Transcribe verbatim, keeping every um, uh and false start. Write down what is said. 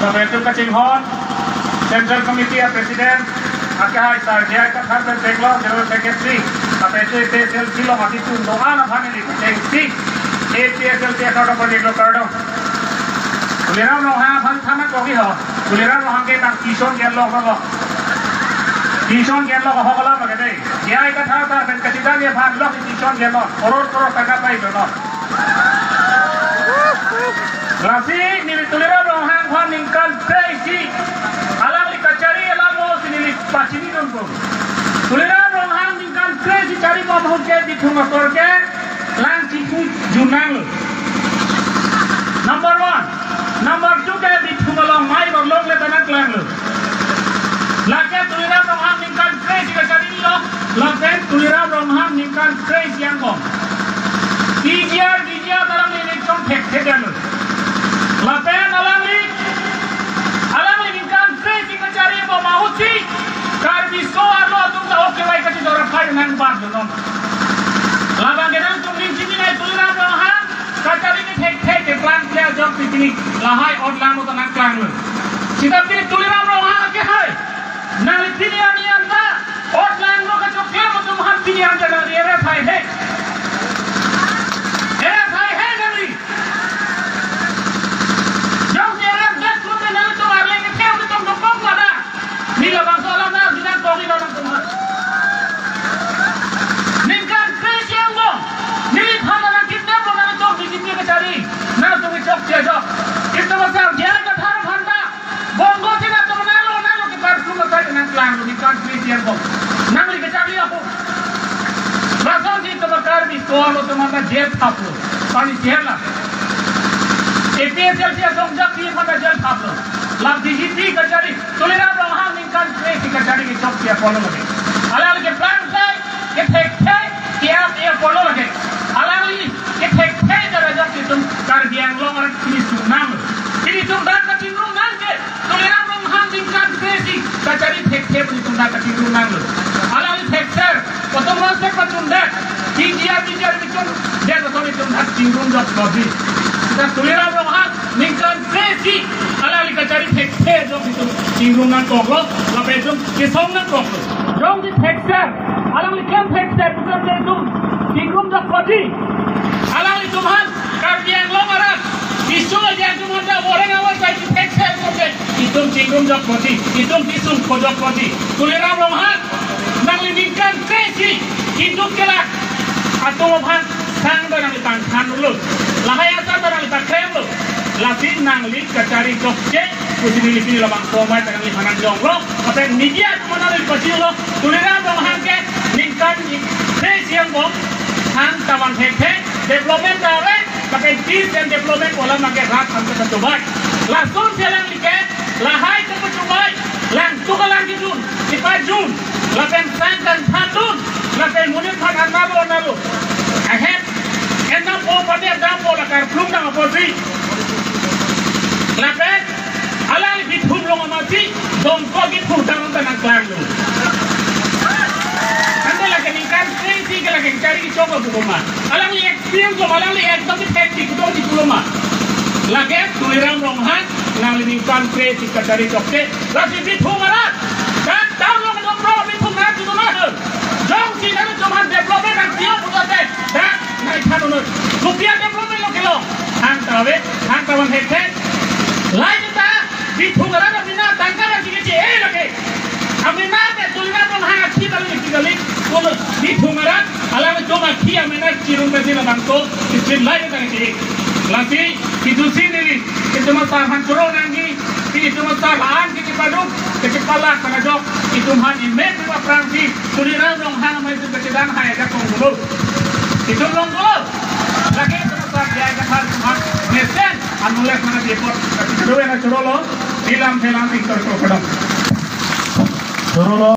Lapen itum kachinghon Central Committee a President, akehai Sar J I Kathar pen chenglo General Secretary, lapen itum A P H L C along atitum do-an aphan neli kechengsi A P H L C akhai aphan neli kardom. Tuliram Ronghang aphan than nangkokji ho. Tuliram Ronghang ke nang tuition gyan lo lo. Tuition gyan lo ho, kolam lake dei. J I Kathar ta pen kachedamji aphan lo tuition gyan lo. Koror koror taka pai lo. Lasi neli Tuliram Ronghang aphan ningkan kre-isi alangli kachari alam mo si neli pachini nonpo. Tuliram Ronghang ningkan kre-isi charibom ahut ke Bithung asor ke lang chingki junang lo. Number one. Number two ke Bithung along mai arlong le ta nangklanglo. Lake Tuliram Ronghang ningkan kre-isi kacharilo, lapen Tuliram Ronghang ningkan kre-isi angbong T G R, D G R alangli election thekthedetlo. Lapen alangli, alangli ningkan kre-isi kacharibom ahut si Karbi so-arlo atum ta ok kevai kachidor aphai nangbatlo non. Labang ke nangtum ning chini nai Tuliram Ronghang kachari kethekthe keplang klia jok picnic lahai ot lang mo ta nangklanglo. Sita pini Tuliram Ronghang akehai nangli pini arni anta ot lang mo kachoklo atum aphan pini anta nangli arrest haihe. Arrest haihe nangli. Jongsi arrest det pulote nangtum arleng kethe atum dokok lada. Neli labangso alam nangji nangkokji nangtum aphan. Ningkan kre-isi angbong neliphan nangkidnap lo nangtum B J P kachari. Nangtum kechokche ajok. Itum asar J I Kathar aphan ta Bongo si nangtum nanglo nanglo ke Karbi atum asai nangklanglo ningkan kre-isi angbong. Nangli kachari ahut. Lasonsi itum Karbi so-arlo atum aphan ta jail thaplo. Pani sihala. A P H L C asongjakpi aphan ta jail thaplo. La B J P kachari. Tuliram Ronghang ningkan kre-isi kachari kechokche apotlo lake. Alangli keplang sai, kethekthe, ke-ap-e apotlo lake. Alangli kethekthe ta rajak itum Karbi Anglong arat pini sungnang. Pini itum dak kachingrum nang ke. Tuliram Ronghang ningkan kre-isi kachari thekthe pini itum dak kachingrum nanglo. Alangli thekser, kosonsi pachundet, T G R, T G R pachundet, ason itum dak chingrum jok lobhi. Sita Tuliram Ronghang ningkan kre-isi alangli kachari thekthe jok itum chingrum nangkoklo, lapen itum kesong nangkoklo. Jongsi thekser, alangli klem thekser, itum itum chingrum jok lobhi. Alanglitum aphan Karbi Anglong arat, isu aja itum aphan ta orang awal sai thekser kote, itum chingrum jok lobhi, itum kesung ko jok lobhi. Tuliram Ronghang, nangli ningkan kre-isi, hinduk kelak atum aphan sang ta nangli tangthanlo. Lahai asar ta nangli paklemlo. Lasi nangli kachari chokche, pusi neli pini labangso amei ta nangli phan nangjonglo. Lapen media atum aphan neli pachinilo. Tuliram Ronghang ke ningkan kre-isi angbong than ta van thekthe, development ta ave, lapen peace and development pu alam abangke rat aphan ta kachobei. Lasonsi alangli ke lahai ta kachobei, lang tu kalang kejun, kepajun, lapen sang kangthandun, lapen monit aphan analo analo ahem endampo, pade dampo, la karplung dam apotsi. Lapen alangli Bithung along amatsi dongkok Bithung dam ta nangklanglo. Ante lake ningkan kre-isi ke lake kachari kechok abu koma. Alangli experience lo ma, alangli ekdom thektik kudon di pulo ma. Lake Tuliram Ronghang nangli ningkan kre-isi kachari chokche. Lasi Bithung arat, dak town along dopro Bithung arat kedona he. Jongsi nangtum aphan development nangpi-o pulote, dak nangthan unut. Kopi a development lo kelong. Thang ta ave, thang ta van thekthe. Lahai ta Bithung arat amena tangka lasi keche-e lake. Amena te Tuliram Ronghang akhi ta lake kali. Kono Bithung arat, alanglitum akhi amena chirum kesi labangso, kechin lahai ta keche-e. Lasi, itum si neli, itum asar aphan choro nangji, itum asar an kechepaduk, kechepalak ta ajok, itum aphan imek aphrangsi, Tuliram Ronghang amei itum kachedam hai ajak longdunlo. Itum longdunlo. Lake itum asar J I Kathar itum aphan mesen anulek mana depot. Tapi kedua yang chorolo, bilam bilam pintor ko kedam. Chorolo.